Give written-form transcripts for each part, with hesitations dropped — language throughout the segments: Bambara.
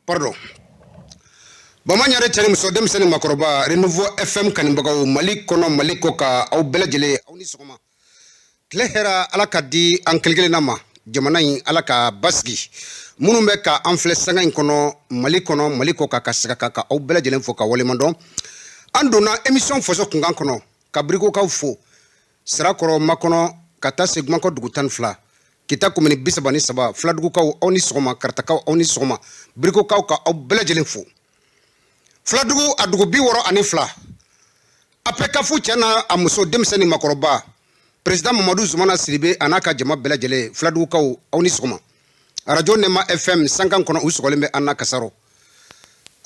Pardon. Bama ɲare cɛ ni muso, denmisɛnnin ni makɔrɔba, Renouveau FM kanubagaw Mali kɔnɔ, Mali kɔ kan, aw bɛɛ lajɛlen, aw ni sɔgɔma. Tile hɛra Ala ka di an kelen kelenna ma. Jamana in, Ala ka basigi. Minnu bɛ ka an filɛ sanga in kɔnɔ, Mali kɔnɔ, Mali kɔ kan, ka segin ka aw bɛɛ lajɛlen fo ka waleɲuman dɔn. An donna émission Faso Kunkan kɔnɔ ka Birikokaw fo, Sirakɔrɔ, Makɔnɔ, ka taa se Gumakɔ dugu 12, Kita commune 33, Filadugukaw, aw ni sɔgɔma. Karatakaw, aw ni sɔgɔma. Birikokaw, ka aw bɛɛ lajɛlen fo. Filadugu a dugu 62, APCAF cɛ n'a a muso, denmisɛnnin ni makɔrɔba, président Mamadu Zumana Sidibe a n'a ka jama bɛɛ lajɛlen, Filadugukaw, aw ni sɔgɔma. Arajo Nɛma FM sankan kɔnɔ, u sɔgɔlen bɛ an na kasarɔ.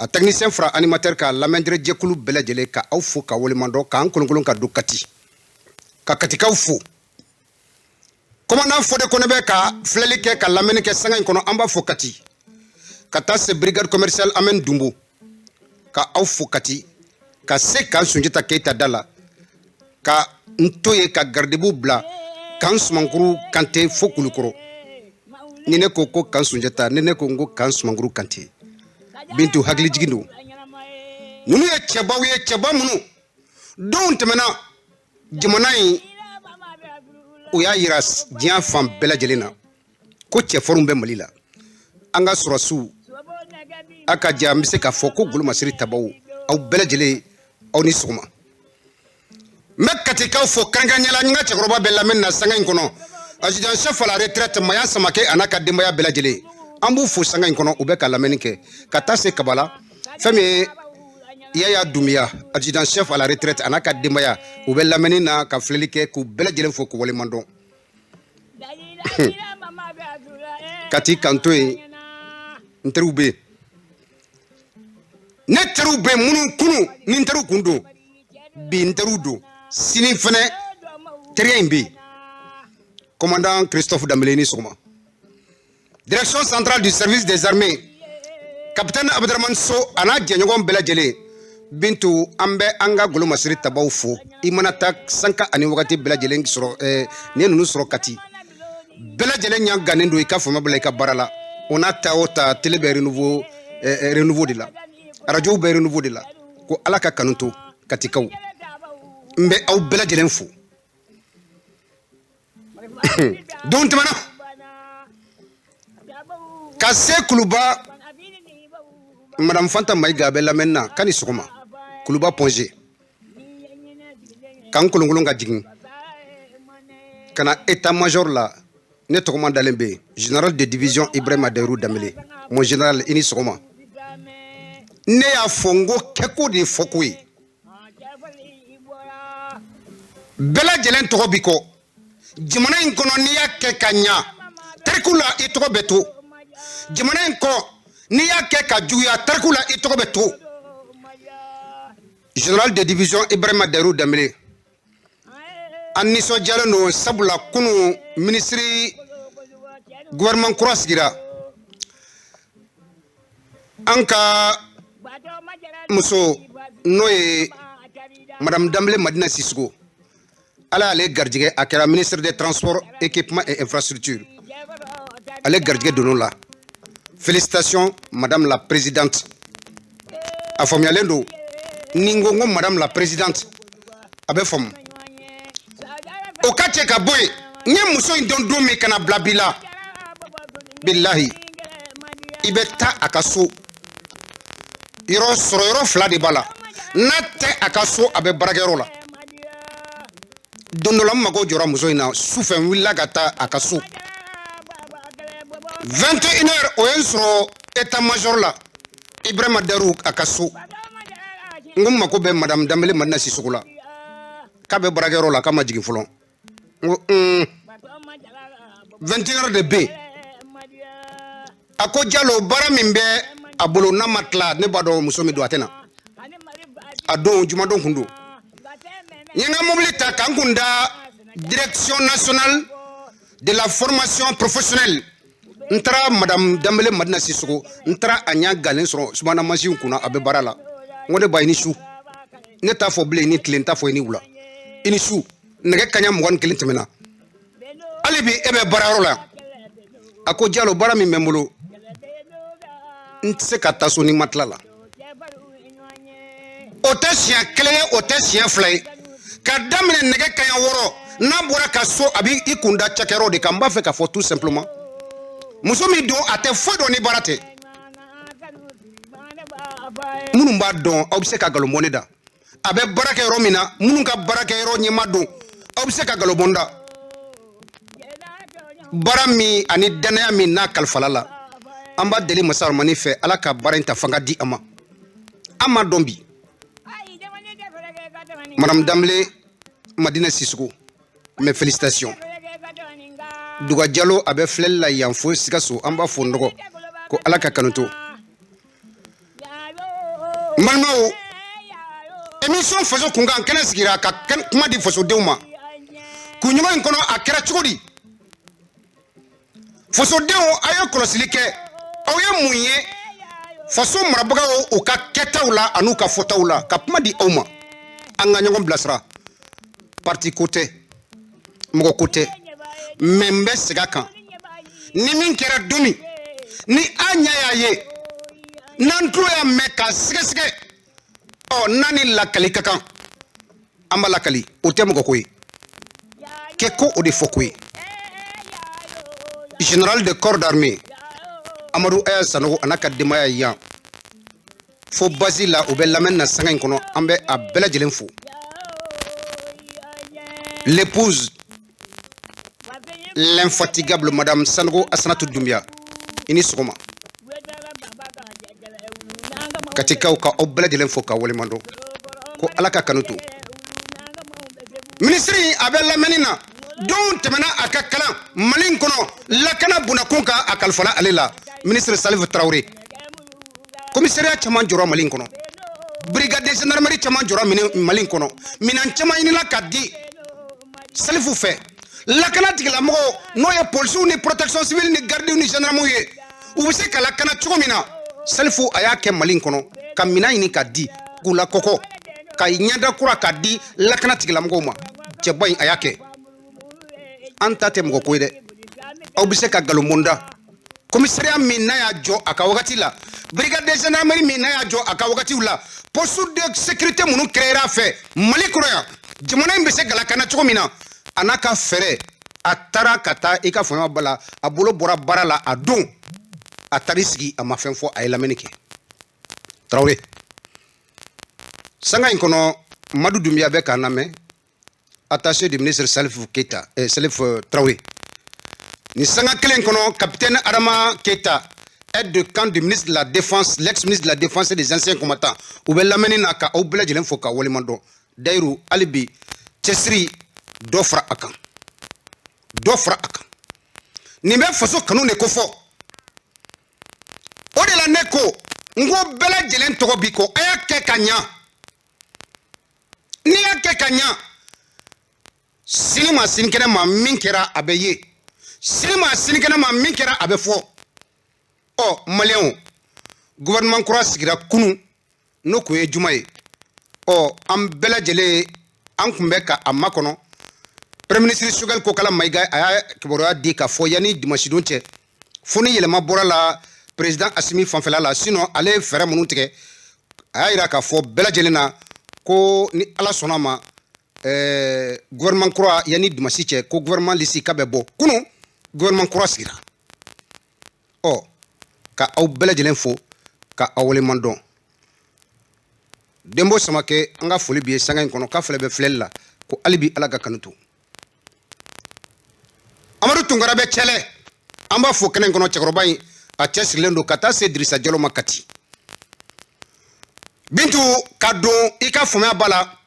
A technicien fara animateur ka lamɛnjɛrɛ jɛkulu bɛɛ lajɛlen, ka aw fo ka waleɲuman dɔn, k'an kolonkolon ka don Kati, ka Katikaw fo. Commandant Fode Kone bɛ ka filɛli kɛ, ka lamɛnni kɛ sanga in kɔnɔ, an b'a fo Kati, ka taa se brigade commerciale Amɛn Dunbo, ka aw fo Kati, ka se k'an Sunjata Keyita da la, ka n to yen ka garidibuw bila kan Sumankuru Kante fo Kulukɔrɔ. Ni ne ko ko kan Sunjata, ni ne ko n ko kan Sumankuru Kante, Bintu, hakili jigin don. Ninnu ye cɛbaw ye, cɛba minnu donw tɛmɛna jamana in, u y'a yira diɲɛ fan bɛɛ lajɛlen na ko cɛfarinw bɛ Mali la. An ka sɔrɔsiw, a ka jɛ, an bɛ se k'a fɔ ko golomasiri tabaw, aw bɛɛ lajɛlen, aw ni sɔgɔma. N bɛ Katikaw fo kɛrɛnkɛrɛnnenya la. N ka cɛkɔrɔba bɛ lamɛnni na sanga in kɔnɔ, adjudant chef à la retraite Maya Samake a n'a ka denbaya bɛɛ lajɛlen, an b'u fo sanga in kɔnɔ, u bɛ ka lamɛnni kɛ, ka taa se Kabala, fɛn min ye Yaya Doumbia, adjudant chef à la retraite, a n'a ka denbaya, u bɛ lamɛnni na ka filɛli kɛ, k'u bɛɛ lajɛlen fo k'u waleɲuman dɔn. Kati kan to yen, n teriw bɛ yen, ne teriw bɛ yen minnu kunu ni n teriw kun don, bi n teriw don, sini fɛnɛ teriya in bɛ yen. Commandant Christophe Dambélé, ni sɔgɔma. Direction centrale du service des armées, capitaine Abdramane So a n'a jɛɲɔgɔn bɛɛ lajɛlen. Bintu, an bɛ an ka golomasiri tabaw fo. I mana taa sanka ani wagati bɛɛ lajɛlen sɔrɔ, n'i ye ninnu sɔrɔ Kati, bɛɛ lajɛlen ɲɛ gannen don i ka fama bila i ka baara la. O n'a ta o ta, télé bɛ Renouveau, Renouveau de la, arajow bɛ Renouveau de la, ko Ala ka kanu to Katikaw. N bɛ aw bɛɛ lajɛlen fo. Don tɛmɛna ka se Kuluba, madame Fanta Mayiga bɛ lamɛnni na, k'a ni sɔgɔma, Kuluba Point G. K'an kolonkolon ka jigin ka na état major la, ne tɔgɔma dalen bɛ yen, général de division Ibrahima Dahirou Dambélé, mon général, i ni sɔgɔma. Ne y'a fɔ n ko kɛko de ye fɔko ye, bɛɛ lajɛlen tɔgɔ bi kɔ jamana in kɔnɔ. N'i y'a kɛ ka ɲa tariku la, i tɔgɔ bɛ to jamana in kɔ. N'i y'a kɛ ka juguya tariku la, i tɔgɔ bɛ to. Général de division Ibrahima Dahirou Dambélé, an nisɔndiyalen don, sabula kunu minisiri gouvernement kura sigira. An ka muso, n'o ye madame Danbele Madina Sisoko, Ala y'ale garijɛgɛ, a kɛra ministre des Transports, Équipement et Infrastructure. Ale garijɛgɛ donn'o la. Félicitations, madame la présidente. A faamuyalen don. Ni n ko n ko madame la présidente, a bɛ faamu. O ka cɛ ka bɔ yen. N ye muso in dɔn don min ka na bila bi la, bilahi, i bɛ taa a ka so, yɔrɔ sɔrɔ yɔrɔ fila de b'a la. N'a tɛ a ka so, a bɛ baarakɛyɔrɔ la. Don dɔ la, n mago jɔra muso in na su fɛ, n wulila ka taa a ka so 21 heures. O ye n sɔrɔ état major la, Ibrahima Daru a ka so. N ko n mako bɛ madame Danbele Madina Sisoko la. K'a bɛ baarakɛyɔrɔ la, k'a ma jigin fɔlɔ. N ko 21 heures de bɛ yen. A ko Jalo, baara min bɛ a bolo, n'a ma tila, ne b'a dɔn muso min don, a tɛ na. A don, jumadon kun don. N ye n ka mobili ta ka n kun da Direction nationale de la formation professionnelle. N taara madame Danbele Madina Sisoko, n taara a ɲɛ galen sɔrɔ subahana mansin kunna, a bɛ baara la. N ko ne ba, i ni su. Ne t'a fɔ bilen i ni tile, n t'a fɔ i ni wula, i ni su. Nɛgɛ kaɲa 21 tɛmɛna. Hali bi e bɛ baarayɔrɔ la. A ko Jalo, baara min bɛ n bolo, n tɛ se ka taa so ni ma tila la. O tɛ siɲɛ kelen ye, o tɛ siɲɛ fila ye. Ka daminɛ nɛgɛ kaɲa 6, n'a bɔra ka so, a bɛ i kun da cakɛyɔrɔ de kan. N b'a fɛ k'a fɔ tout simplement, muso min don, a tɛ foyi dɔn ni baara tɛ. Minnu b'a dɔn, aw bɛ se ka nkalon bɔ ne da. A bɛ baara kɛ yɔrɔ min na, minnu ka baara kɛ yɔrɔ ɲɛma don, aw bɛ se ka nkalon bɔ n da. Baara min ani danaya min n'a kalifala la, an b'a deli masa ramani fɛ, Ala ka baara in ta fanga di a ma. An m'a dɔn bi. Madame Danbele Madina Sissoko, mes félicitations. Duga Jalo, a bɛ filɛli la yan fo Sikaso. An b'a fo n dɔgɔ ko Ala ka kanu to. N balimaw, émission Faso Kunkan kɛnɛ sigira ka kuma di fasodenw ma. Kunɲɔgɔn in kɔnɔ, a kɛra cogo di? Fasodenw, a ye kɔlɔsili kɛ, aw ye mun ye faso marabagaw u ka kɛtaw la an'u ka fɔtaw la? Ka kuma di aw ma, an ka ɲɔgɔn bilasira. Parti ko tɛ, mɔgɔ ko tɛ, mais n bɛ segin a kan: ni min kɛra don min, ni an ɲɛ y'a ye, n'an tulo y'a mɛn k'a sɛgɛsɛgɛ, ɔ n'a ni lakali ka kan, an b'a lakali. O tɛ mɔgɔ ko ye kɛ ko o de fɔ ko ye. Général de corps d'armée Amadu Aya Sanogo a n'a ka denbaya yan fo basi la, u bɛ lamɛnni na sanga in kɔnɔ. An bɛ a bɛɛ lajɛlen fo. L'épouse, l'infatigable madame Sanogo Asanatu Dumbuya, i ni sɔgɔma. Katikaw, ka aw bɛɛ lajɛlen fo ka waleɲuman dɔn ko Ala ka kanu to. Minisiri, a bɛ lamɛnni na. Don tɛmɛna, a ka kalan Mali in kɔnɔ, lakana bundakun kan, a kalifala ale la. Ministre Salifu Tarawele, commissariat caman jɔra Mali in kɔnɔ, brigade de gendarmerie caman jɔra Mali in kɔnɔ, minɛn caman ɲinina ka di Salifu fɛ. Lakana tigilamɔgɔw, n'o ye polisiw ni protection civile ni gardiw ni gendarmew ye, u bɛ se ka lakana cogo min na, Salifu a y'a kɛ Mali in kɔnɔ, ka minɛn ɲini ka di k'u lakɔkɔ, ka ɲɛda kura ka di lakana tigilamɔgɔw ma. Cɛba in, a y'a kɛ. An ta tɛ mɔgɔ ko ye dɛ. Aw bɛ se ka nkalon da. Commissariat min n'a y'a jɔ a ka wagati la, brigade de gendarmerie min n'a y'a jɔ a ka wagatiw la, poste de sécurité minnu créera a fɛ Mali kɔnɔ yan, jamana in bɛ se ka lakana cogo min na, a n'a ka fɛɛrɛ, a taara ka taa i ka fanga ba la. A bolo bɔra baara la a don, a taar'i sigi, a ma fɛn fɔ, a ye lamɛnni kɛ. Tarawele, sanga in kɔnɔ, Madu Dunbiya bɛ k'a lamɛn, attaché du ministre Salif Keita, Salif Traoré. Ni sanga kelen kɔnɔ, capitaine Adama Keita, aide de camp du ministre de la Défense, l'ex-ministre de la Défense et des anciens combattants, u bɛ lamɛnni na. Ka aw bɛɛ lajɛlen fo ka waleɲuman dɔn. Dayiru, hali bi cɛsiri, dɔ fara a kan, dɔ fara a kan. Nin bɛ faso kanu de ko fɔ. O de la ne ko n ko bɛɛ lajɛlen tɔgɔ bi ko a y'a kɛ ka ɲa. N'i y'a kɛ ka ɲa, sini ma sinikɛnɛ ma, min kɛra a bɛ ye. Sini ma sinikɛnɛ ma, min kɛra a bɛ fɔ. Ɔ maliyɛnw, gouvernement kura sigira kunun, n'o kun ye juma ye. Ɔ an bɛɛ lajɛlen, an kun bɛ ka a makɔnɔ. Premier ministre Choguel Kokala Mayiga, a y'a kibaruya di k'a fɔ yanni dimanche don cɛ, fo ni yɛlɛma bɔra la président Asimi fanfɛla la. Sinon ale ye fɛɛrɛ minnu tigɛ, a y'a yira k'a fɔ bɛɛ lajɛlen na ko ni Ala sɔnna ma, gouvernement kura, yanni dimanche cɛ, ko gouvernement liste k'a bɛ bɔ. Kunun gouvernement kura sigira. Ɔ ka aw bɛɛ lajɛlen fo ka aw waleɲuman dɔn. Denbo Samakɛ, an ka foli bi ye sanga in kɔnɔ, k'a filɛ bɛ filɛli la ko hali bi Ala ka kanu to. Amadu Tunkara bɛ cɛlɛ, an b'a fo kɛnɛ in kɔnɔ. Cɛkɔrɔba in, a cɛ sirilen don. Ka taa se Dirisa Jalo ma Kati. Bintu, ka don i ka faamuya ba la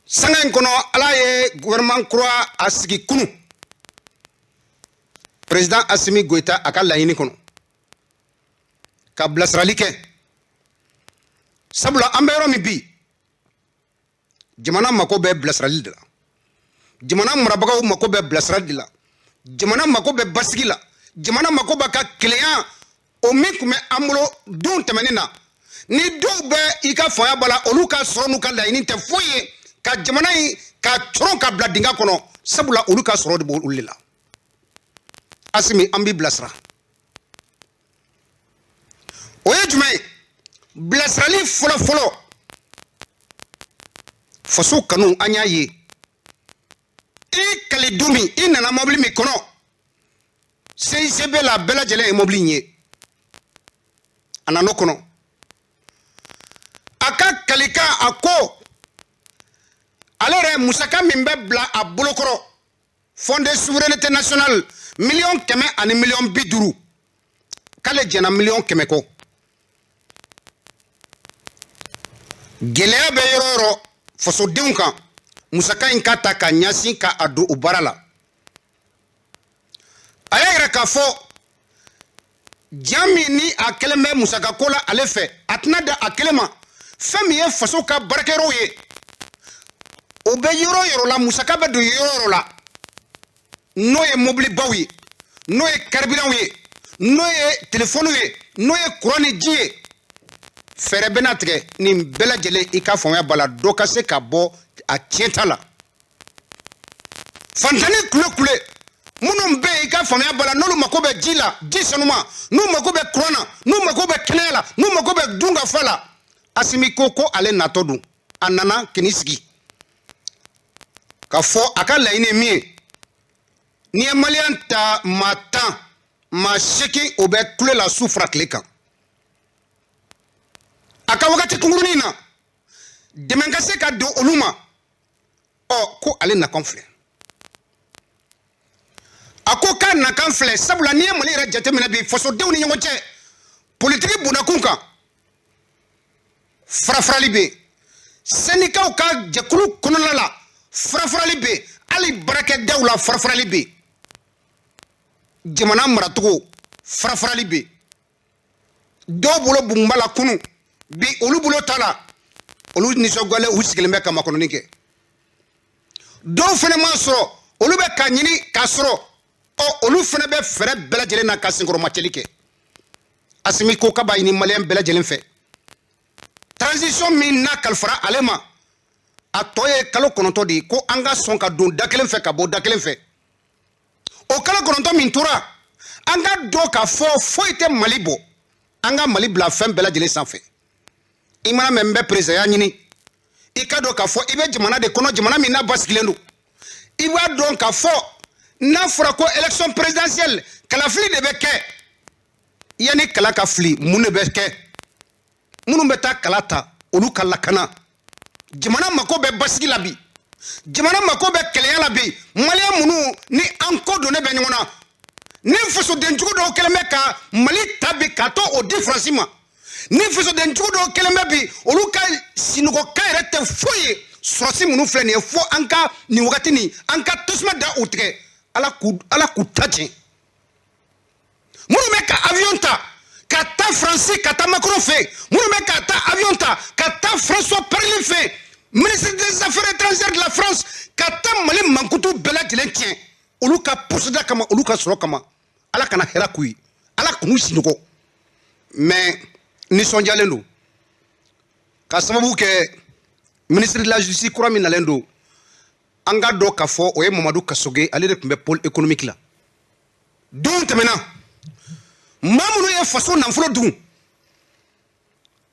sanga in kɔnɔ, Ala ye gouvernement kura a sigi kunu, président Asimi Goyita a ka laɲini kɔnɔ, ka bilasirali kɛ. Sabula an bɛ yɔrɔ min bi, jamana mako bɛ bilasirali de la, jamana marabagaw mako bɛ bilasirali de la, jamana mako bɛ basigi la, jamana mako bɛ ka kelenya. O min tun bɛ an bolo don tɛmɛnen na, ni dɔw bɛ i ka fanga ba la, olu ka sɔrɔ n'u ka laɲini tɛ foyi ye ka jamana in ka coron ka bila dingɛ kɔnɔ. Sabula olu ka sɔrɔ de b'olu de la. Asimi, an b'i bilasira. O ye jumɛn ye? Bilasirali fɔlɔ fɔlɔ, faso kanu. An y'a ye i kali don min, i nana mɔbili min kɔnɔ, CICB la, bɛɛ lajɛlen ye mɔbili in ye. A nan'o kɔnɔ, a ka kalikan, a ko ale yɛrɛ musaka min bɛ bila a bolokɔrɔ, Fonds de souveraineté nationale, 150 000 000, k'ale jɛnna 100 000 000 kɔ. Gɛlɛya bɛ yɔrɔ o yɔrɔ fasodenw kan, musaka in ka ta ka ɲɛsin ka a don o baara la. A y'a yira k'a fɔ ja min ni a kɛlen bɛ musakako la ale fɛ, a tɛna da a kelen ma. Fɛn min ye faso ka baarakɛyɔrɔw ye, o bɛ yɔrɔ o yɔrɔ la, musaka bɛ don yɔrɔ o yɔrɔ la, n'o ye mobilibaw ye, n'o ye carburantw ye, n'o ye telefɔniw ye, n'o ye kuran ni ji ye, fɛɛrɛ bɛna tigɛ nin bɛɛ lajɛlen. I ka faamuya b'a la, dɔ ka se ka bɔ a tiɲɛta la. Fantani kule kule minnu bɛ yen, i ka faamuya b'a la, n'olu mako bɛ ji la, ji sanuma, n'u mako bɛ kuran na, n'u mako bɛ kɛnɛya la, n'u mako bɛ dunkafa la. Asimi ko ko ale natɔ don, a nana k'i sigi ka fɔ a ka laɲini ye min ye. N'i ye Maliyɛn ta maa 10, maa 8, o bɛ kule la su fara tile kan. A ka wagati kunkurunin na, dɛmɛ ka se ka don olu ma. Ɔ, ko ale nakan filɛ. A ko k'a nakan filɛ, sabula n'i ye Mali yɛrɛ jateminɛ bi, fasodenw ni ɲɔgɔn cɛ, politiki bondakun kan, farafarali bɛ yen. Sɛndikaw ka jɛkulu kɔnɔna la, farafarali bɛ yen. Hali baarakɛdaw la, farafarali bɛ yen. Jamana maracogo, farafarali bɛ yen. Dɔw bolo bunba la kunu, bi olu bolo ta la, olu nisɔndiyalen, u sigilen bɛ ka makɔnɔni kɛ. Dɔw fana m'a sɔrɔ, olu bɛ ka ɲini k'a sɔrɔ. Ɔ, olu fana bɛ fɛɛrɛ bɛɛ lajɛlen na ka senkɔrɔmacɛli kɛ. Asimi ko k'a b'a ɲini Maliyɛn bɛɛ lajɛlen fɛ, transition min n'a kalifara ale ma, a tɔ ye kalo 9 de ye, ko an ka sɔn ka don da kelen fɛ ka bɔ da kelen fɛ. O kalo 9 min tora, an ka dɔn k'a fɔ foyi tɛ Mali bɔ, an ka Mali bila fɛn bɛɛ lajɛlen sanfɛ. I mana mɛn n bɛ perezidanya ɲini, i ka dɔn k'a fɔ i bɛ jamana de kɔnɔ, jamana min n'a basigilen don. I b'a dɔn k'a fɔ n'a fɔra ko élection présidentielle, kalafili de bɛ kɛ. Yanni kala ka fili, mun de bɛ kɛ? Minnu bɛ taa kala ta, olu ka lakana. Jamana mako bɛ basigi la bi, jamana mako bɛ kɛlɛya la bi. Maliyɛn minnu ni an kɔ donnen bɛ ɲɔgɔn na, ni fasodenjugu dɔw kɛlen bɛ ka Mali ta bi ka to o di Faransi ma, ni fasodenjugu dɔw kɛlen bɛ bi, olu ka sinɔgɔkan yɛrɛ tɛ foyi ye. Sɔrɔsi minnu filɛ nin ye, fo an ka nin wagati nin, an ka tasuma da u tigɛ. Ala k'u ta tiɲɛ. Minnu bɛ ka avion ta ka taa Faransi, ka taa Macron fɛ, minnu bɛ ka taa avion ta ka taa François Parly fɛ, ministre des Affaires étrangères de la France, ka taa Mali mankutu bɛɛ lajɛlen tiɲɛ olu ka posida kama, olu ka sɔrɔ kama, Ala kana hɛrɛ k'u ye, Ala k'u sinɔgɔ. Mais nisɔndiyalen don ka sababu kɛ ministre de la Justice kura min nalen don. An ka dɔn k'a fɔ o ye Mamadu Kasoge, ale de tun bɛ pôle économique la. Don tɛmɛna, maa minnu ye faso nafolo dun,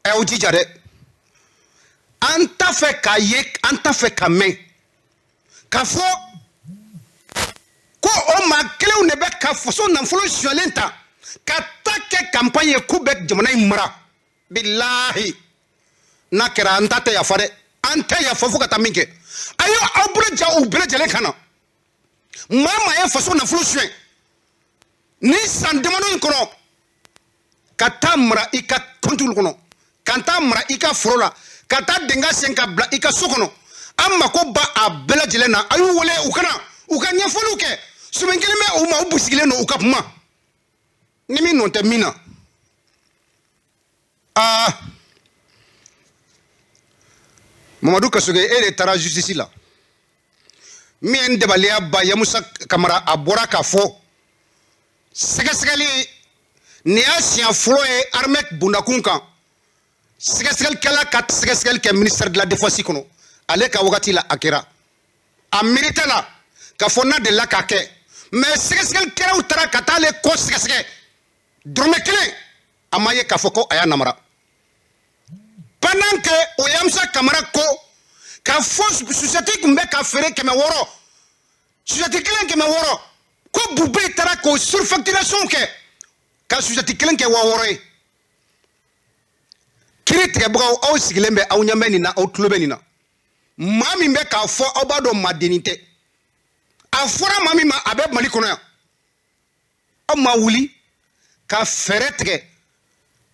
a y'aw jija dɛ. An t'a fɛ k'a ye, an t'a fɛ ka mɛn k'a fɔ ko o maa kelenw de bɛ ka faso nafolo sonyalen ta ka taa kɛ campagne ye k'u bɛ jamana in mara. Bilahi, n'a kɛra, an ta tɛ yafa dɛ, an tɛ yafa fo ka taa min kɛ. A ye aw bolo ja u bɛɛ lajɛlen kan na. Maa maa ye faso nafolo suɲɛ ni san damadɔ in kɔnɔ, ka taa mara i ka compte kɔnɔ, ka taa mara i ka foro la, ka taa dingɛ sen ka bila i ka so kɔnɔ, an mako ba a bɛɛ lajɛlen na. A y'u wele, u kana u ka ɲɛfɔliw kɛ. Sɛbɛn kelen bɛ u ma, u busigilen don, u ka kuma ni min nɔ tɛ min na. Aa, Mamadu Kasoge, e de taara justice la. Min ye n dabaliya ba, Yamusa Kamara, a bɔra k'a fɔ sɛgɛsɛgɛli nin y'a siɲɛ fɔlɔ ye armée bondakun kan, sɛgɛsɛgɛlikɛla ka sɛgɛsɛgɛli kɛ ministère de la Défense kɔnɔ. Ale ka wagati la, a kɛra a miirita la. k'a fɔ n'a delila k'a kɛ, mais sɛgɛsɛgɛlikɛlaw taara ka taa ale ko sɛgɛsɛgɛ, dɔrɔmɛ kelen a ma ye k'a fɔ ko a y'a namara. Pendant que o Yamusa Kamara ko k'a fɔ sucette tun bɛ ka feere 600, sucette kelen 600, ko Bubɛyi taara k'o surfacturation kɛ ka sucette kelen kɛ 6000 ye. Kiri tigɛbagaw, aw sigilen bɛ, aw ɲɛ bɛ nin na, aw tulo bɛ nin na. Maa min bɛ k'a fɔ, aw b'a dɔn maadennin tɛ. A fɔra maa min ma, a bɛ Mali kɔnɔ yan. Aw ma wuli ka fɛɛrɛ tigɛ.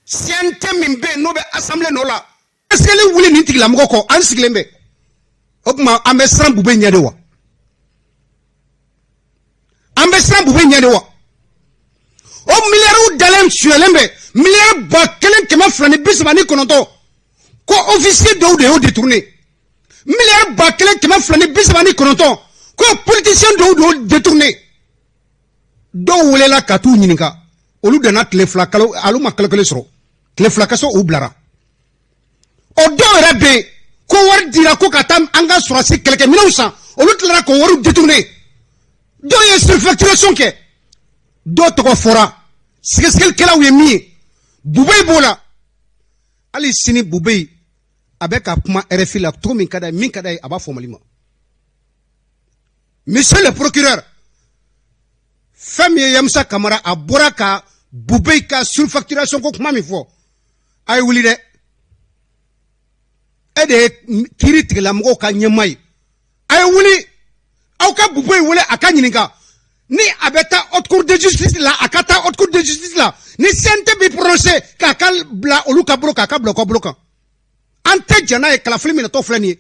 CNT min bɛ yen, n'o bɛ assemblée nɔ la, sɛgɛsɛgɛli wuli nin tigilamɔgɔ kɔ. An sigilen bɛ, o tuma an bɛ siran Bube ɲɛ de wa? An bɛ siran Bube ɲɛ de wa? O miliyariw dalen suyalen bɛ, miliyari 1239, ko officier dɔw de y'o détourné. Miliyari 1239, ko politicien dɔw de y'o détourné. Dɔw welela ka t'u ɲininka, olu danna tile 2, kalo, olu ma kalo kelen sɔrɔ, tile 2 kaso, u bilara. O dɔw yɛrɛ bɛ yen ko wari dira ko ka taa an ka sɔrɔsi kɛlɛkɛminɛnw san, olu tilara k'o wariw détourné. Dɔw ye surfacturation kɛ, dɔw tɔgɔ fɔra. Sɛgɛsɛgɛlikɛlaw ye min ye, Bubɛyi b'o la. Hali sini Bubɛyi a bɛ ka kuma RFI la cogo min ka d'a ye, min ka d'a ye, a b'a fɔ Mali ma. Monsieur le procureur, fɛn min ye Yamusa Kamara, a bɔra ka Bubɛyi ka surfacturation ko kuma min fɔ, a ye wuli dɛ. E de ye kiiri tigilamɔgɔw ka ɲɛmaa ye, a ye wuli, aw ka Bubɛyi wele, a ka ɲininka ni a bɛ taa haute cour de justice la, a ka taa haute cour de justice la. Ni CNT bɛ prononcer, k'a ka bila olu ka bolo kan, a ka bila u ka bolo kan. An tɛ jɛn n'a ye. Kalafili minɛtɔ filɛ nin ye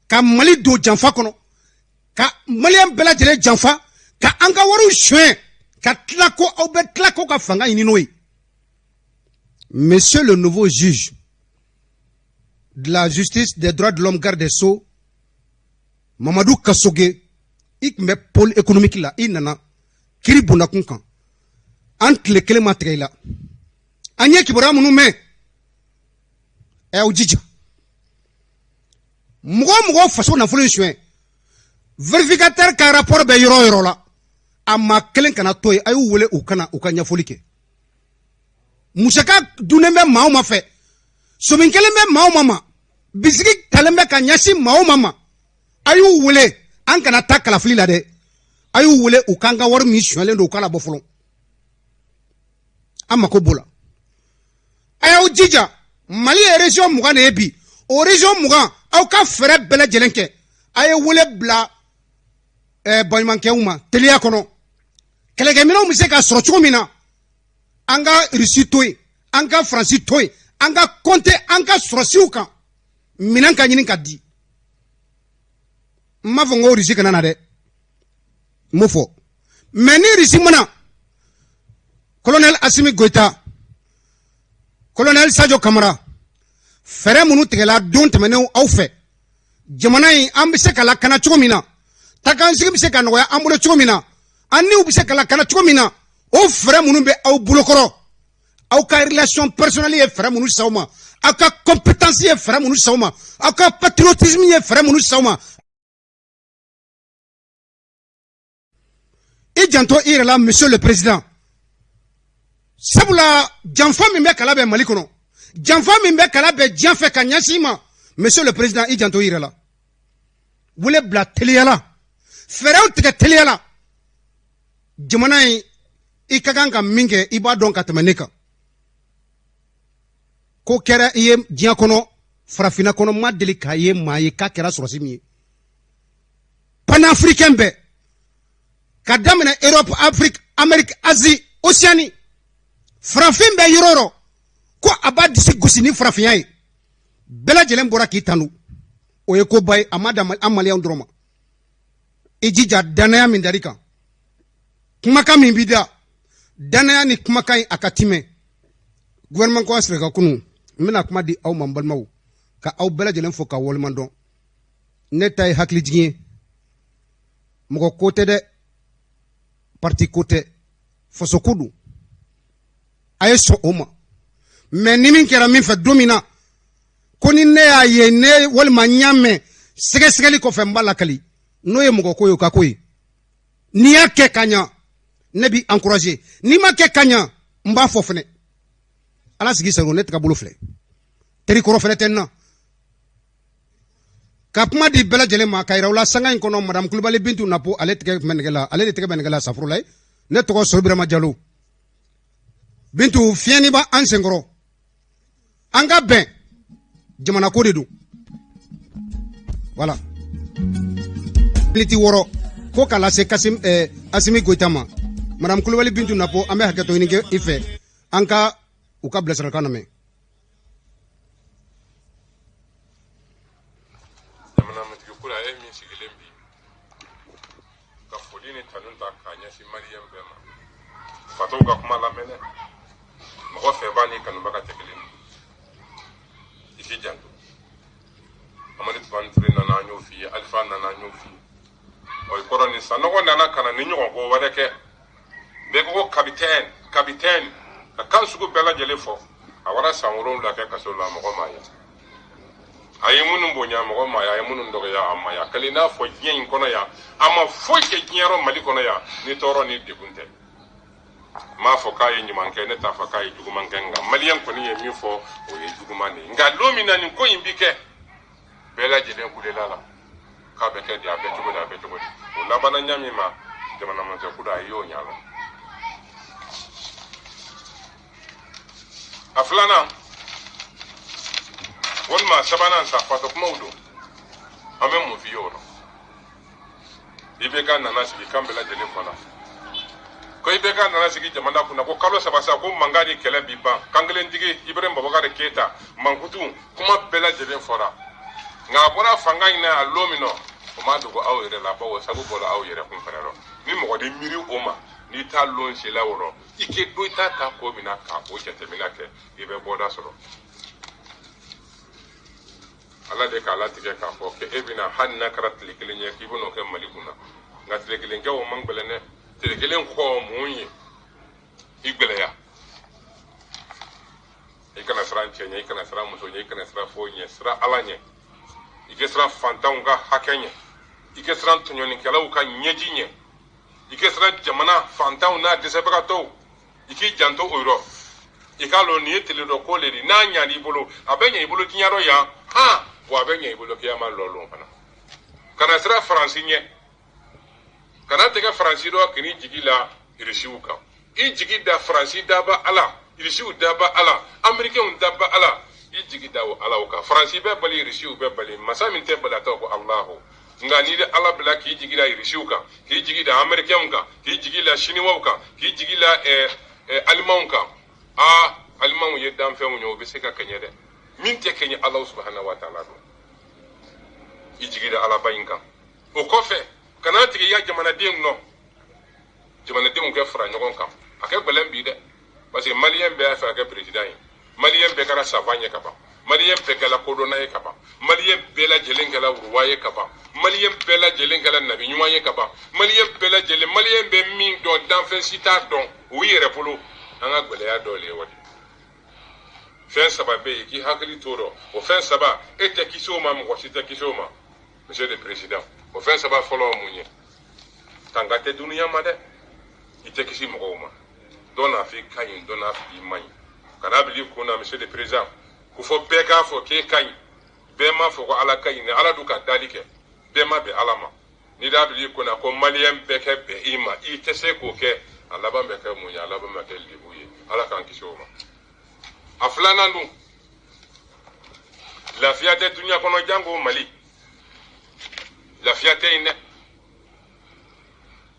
ka Mali don janfa kɔnɔ, ka Maliyɛn bɛɛ lajɛlen janfa, ka an ka wariw suɲɛ, ka tila ko aw bɛ tila ko ka fanga ɲini n'o ye. Monsieur le nouveau juge de la justice des droits de l'homme, garde des Sceaux, Mamadou Kasoge, i tun bɛ pôle économique la, i nana kiri bondakun kan, an tile kelen ma tigɛ i la. An ye kibaruya minnu mɛn, a y'aw jija. Mɔgɔ o mɔgɔ faso nafolo in suɲɛ, vérificateur ka rapport bɛ yɔrɔ o yɔrɔ la, a maa kelen kana to yen. A y'u wele, u kana u ka ɲɛfɔli kɛ. Musaka dunnen bɛ maa o maa fɛ, somin kelen bɛ maa o maa ma, bisigi talen bɛ ka ɲɛsin maa o maa ma, a y'u wele. An kana taa kalafili la dɛ, a y'u wele, u k'an ka wari min sonyalen don, u k'a labɔ fɔlɔ. An mako b'o la. A y'aw jija, Mali ye région 20 de ye bi. O région 20, aw ka fɛɛrɛ bɛɛ lajɛlen kɛ. A ye wele bila baɲumankɛw ma teliya kɔnɔ, kɛlɛkɛminɛnw bɛ se ka sɔrɔ cogo min na. An ka Irisi to yen, an ka Faransi to yen, an ka compter an ka sɔrɔsiw kan, minɛn ka ɲini ka di. N m'a fɔ n ko Irisi kana na dɛ, n m'o fɔ, mais ni Irisi mana, colonel Asimi Goyita, colonel Sadio Kamara, fɛɛrɛ minnu tigɛla don tɛmɛnenw aw fɛ, jamana in an bɛ se ka lakana cogo min na, takansigi bɛ se ka nɔgɔya an bolo cogo min na, an niw bɛ se ka lakana cogo min na, o fɛɛrɛ minnu bɛ aw bolokɔrɔ, aw ka relation personnelle ye fɛɛrɛ minnu s'aw ma, aw ka compétence ye fɛɛrɛ minnu s'aw ma, aw ka patriotisme ye fɛɛrɛ minnu s'aw ma, i janto i yɛrɛ la, monsieur le président. Sabula janfa min bɛ kala bɛ Mali kɔnɔ, janfa min bɛ kala bɛ diɲɛ fɛ ka ɲɛsin i ma, monsieur le président, i janto i yɛrɛ la. Wele bila teliya la, fɛɛrɛw tigɛ teliya la. Jamana in, i ka kan ka min kɛ, i b'a dɔn ka tɛmɛ ne kan. Ko kɛra i ye diɲɛ kɔnɔ, farafinna kɔnɔ, ma deli k'a ye maa ye k'a kɛra sɔrɔsi min ye panafricain bɛɛ, ka daminɛ Europe, Afrique, Amérique, Asie, Océanie, farafin bɛ yɔrɔ o yɔrɔ ko a b'a disi gosi ni farafinya ye, bɛɛ lajɛlen bɔra k'i tanu. O ye koba ye, a ma dan an Maliyɛnw dɔrɔn ma. I jija, danaya min dar'i kan, kumakan min b'i da, danaya ni kumakan in, a ka timɛ. Gouvernement ko sira ka kunu, n bɛna kuma di aw ma, n balimaw, ka aw bɛɛ lajɛlen fo ka waleɲuman dɔn. Ne ta ye hakilijigin ye, mɔgɔ ko tɛ dɛ, parti ko tɛ, faso ko don. A ye sɔn o ma. Mais ni min kɛra min fɛ don min na, ko ni ne y'a ye, ne walima n y'a mɛn, sɛgɛsɛgɛli kɔfɛ n b'a lakali. N'o ye mɔgɔ ko ye, o ka ko ye. N'i y'a kɛ ka ɲa, ne b'i encourager. N'i ma kɛ ka ɲa, n b'a fɔ fɛnɛ. Ala sigi sago, ne tɛgɛ bolo filɛ, teri kɔrɔ fɛnɛ tɛ n na. Ka kuma di bɛɛ lajɛlen ma, ka yira u la sanga in kɔnɔ, madame Kulibali Bintu Napo, ale tɛgɛ bɛ nɛgɛ la, ale de tɛgɛ bɛ nɛgɛ la safurula ye. Ne tɔgɔ Sori Birama Jalo. Bintu, fiɲɛni b'an senkɔrɔ, an ka bɛn, jamana ko de don. Voilà, miniti 6 ko k'a lase Kasim Asimi Goyita ma. Madame Kulibali Bintu Napo, an bɛ hakɛto ɲini kɛ i fɛ, an ka u ka bilasiralikan lamɛn. Jamanakuntigi kura ye min sigilen bi ka foli ni tanu ta k'a ɲɛsin maliyɛn bɛɛ ma. Fatɔw ka kuma lamɛn dɛ, mɔgɔ fɛbaa ni kanubaga tɛ kelen ye, i k'i janto. Amadu Tumani Ture nana, an y'o f'i ye. Alifa nana, an y'o f'i ye. Ɔ, i kɔrɔ ni Sanɔgɔ nana ka na ni ɲɔgɔn ko wɛrɛ kɛ, bɛɛ ko ko kapitɛni, kapitɛni, ka kan sugu bɛɛ lajɛlen fɔ. A wara san 7 kɛ kaso la, mɔgɔ m'a ye. A ye minnu bonya, mɔgɔ m'a ye. A ye minnu dɔgɔya, a ma ye. A kɛlen n'a fɔ diɲɛ in kɔnɔ yan, a ma foyi kɛ diɲɛ yɔrɔ Mali kɔnɔ yan ni tɔɔrɔ ni degun tɛ. N m'a fɔ k'a ye ɲuman kɛ, ne t'a fɔ k'a ye juguman kɛ, nka maliyɛn kɔni ye min fɔ, o ye juguman de ye. Nka don min na nin ko in bi kɛ, bɛɛ lajɛlen kulela la k'a bɛ kɛ di, a bɛ cogo di, a bɛ cogo di. O labanna ɲa min ma, jamana masakɛ kura a y'o ɲa lɔn. A filanan walima a sabanan sa, fatɔ kumaw don. An bɛ mun f'i ye o rɔ? IBK nana sigi, kan bɛɛ lajɛlen fɔla ko IBK nana sigi jamana kunna ko kalo 3 sa, ko mankan ni kɛlɛ bi ban. Kankelentigi Ibrahim Babakari Keyita mankutu kuma bɛɛ lajɛlen fɔra, nka a bɔra fanga in na a lon min nɔ, o ma dogo aw yɛrɛ la, bawo sabu bɔra aw yɛrɛ kun fɛnɛ rɔ. Ni mɔgɔ di miiri o ma, n'i t'a lon sela o rɔ, i k'e do i t'a ta ko min na ka o jateminɛ kɛ, i bɛ bɔda sɔrɔ. Ala de k'a latigɛ k'a fɔ k'e bɛna, hali n'a kɛra tile kelen ye, k'i bɛn'o kɛ Mali kunna. Nka tile kelen kɛ, o man gɛlɛn dɛ. Tile kelen kɔ, mun ye i gɛlɛya? I kana siran cɛ ɲɛ, i kana siran muso ɲɛ, i kana siran foyi ɲɛ. Siran Ala ɲɛ, i kɛ siran fantanw ka hakɛ ɲɛ, i kɛ siran tɔɲɔnikɛlaw ka ɲɛji ɲɛ, i kɛ siran jamana fantanw n'a dɛsɛbagatɔw, i k'i janto o yɔrɔ. I k'a lɔn nin ye tele dɔ ko le di, n'a ɲan'i bolo, a bɛ ɲɛ i bolo diɲɛ rɔ yan, han, wa a bɛ ɲɛ i bolo kiyama lɔlon fana. Kana siran Faransi ɲɛ, kana tɛgɛ Faransi dɔ, k'i jigi la Irisiw kan. I jigi da Faransi daba Ala, Irisiw daba Ala, Amerikɛnw daba Ala, i jigi da o Alaw kan. Faransi bɛ bali, Irisiw bɛ bali, masa min tɛ bali, a tɔgɔ ko Alahu. Nka n'i bɛ Ala bila k'i jigi da Irisiw kan, k'i jigi da Amerikɛnw kan, k'i jigi da Siniwaw kan, k'i jigi da Alimanw kan, aa, Alimanw ye danfɛnw ye, o bɛ se ka kɛɲɛ dɛ. Min tɛ kɛɲɛ, Ala subahana wa taala don. I jigi da Alaba in kan. O kɔfɛ, kana tigɛ i ka jamanadenw nɔ. Jamanadenw kɛ fara ɲɔgɔn kan, a kɛ gɛlɛn bi dɛ, parce que maliyɛn bɛɛ y'a fɛ ka kɛ président ye, maliyɛn bɛɛ kɛra savant ye ka ban, maliyɛn bɛɛ kɛra kodɔnna ye ka ban, maliyɛn bɛɛ lajɛlen kɛra roi ye ka ban, maliyɛn bɛɛ lajɛlen kɛra nabi ɲuman ye ka ban, maliyɛn bɛɛ lajɛlen, maliyɛn bɛ min dɔn, danfɛn si t'a dɔn u yɛrɛ bolo. An ka gɛlɛya dɔ le ye o de. Fɛn 3 bɛ yen, k'i hakili t'o rɔ. O fɛn 3, e tɛ kisi o ma, mɔgɔ si tɛ kisi o ma, monsieur le président. O fɛn 3 fɔlɔ ye mun ye? Tanga tɛ dunuya ma dɛ, i tɛ kisi mɔgɔw ma. Dɔ n'a fɔ i ka ɲi, dɔ n'a fɔ i man ɲi. Kana bila i kun na, monsieur le président, ko fɔ bɛɛ k'a fɔ k'e ka ɲi. Bɛɛ m'a fɔ ko Ala ka ɲi, ni Ala dun ka dali kɛ, bɛɛ ma bɛn Ala ma. N'i d'a bila i kun na ko maliyɛn bɛɛ kɛ bɛn i ma, i tɛ se k'o kɛ. A laban bɛ kɛ mun ye? A laban bɛ kɛ lebu ye. Ala k'an kisi o ma. A filanan dun, lafiya tɛ dunuya kɔnɔ, janko Mali. Lafiya tɛ yen dɛ.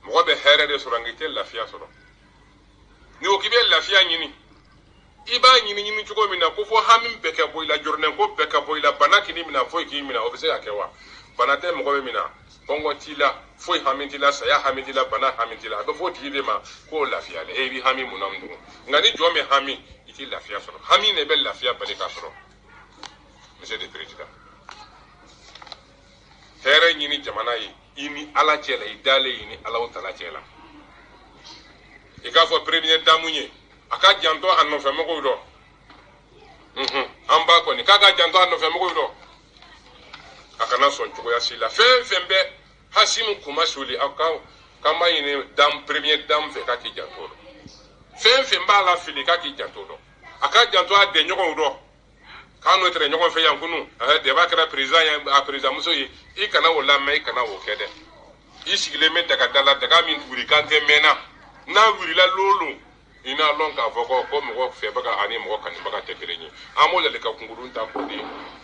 Mɔgɔ bɛ hɛrɛ de sɔrɔ, nka i tɛ lafiya sɔrɔ. N'i ko k'i bɛ lafiya ɲini, i b'a ɲini ɲini cogo min na ko fo hami bɛɛ ka bɔ i la, jɔrɔnɛko bɛɛ ka bɔ i la, bana k'i minɛ, foyi k'i minɛ, o bɛ se ka kɛ wa? Bana tɛ mɔgɔ min minɛ, kɔngɔ t'i la, foyi hami t'i la, saya hami t'i la, bana hami t'i la, a bɛ fɔ o tigi de ma k'o lafiyalen. E b'i hami mun na tugun? Nka ni jɔn bɛ hami, i t'i lafiya sɔrɔ. Hami de bɛ lafiya bali ka sɔrɔ. Monsieur le président, hɛrɛ ɲini jamana ye i ni Ala cɛ la, i dalen i ni Alaw tala cɛ la. I k'a fɔ première dame ye, a ka janto a nɔfɛ mɔgɔw dɔ. An ba kɔni k'a ka janto a nɔfɛ mɔgɔw dɔ, a kana sɔn cogoya si la fɛn fɛn bɛ Hasimu Kumasuli aw ka k'an b'a ɲini dame première dame fɛ k'a k'i janto o rɔ. Fɛn fɛn b'a la fili k'a k'i janto o rɔ. A ka janto a dɛɲɔgɔnw rɔ. K'an n'o tɛrɛ ɲɔgɔn fɛ yan kunu deba kɛra président ye a président muso ye i kana o lamɛn i kana o kɛ dɛ. I sigilen bɛ daga da la daga min wuli kan tɛ mɛnna n'a wulila lolo i n'a lɔn k'a fɔ ko mɔgɔ fɛbaga ani mɔgɔ kanubaga tɛ kelen ye. An b'o ladilikan kunkurun ta k'o di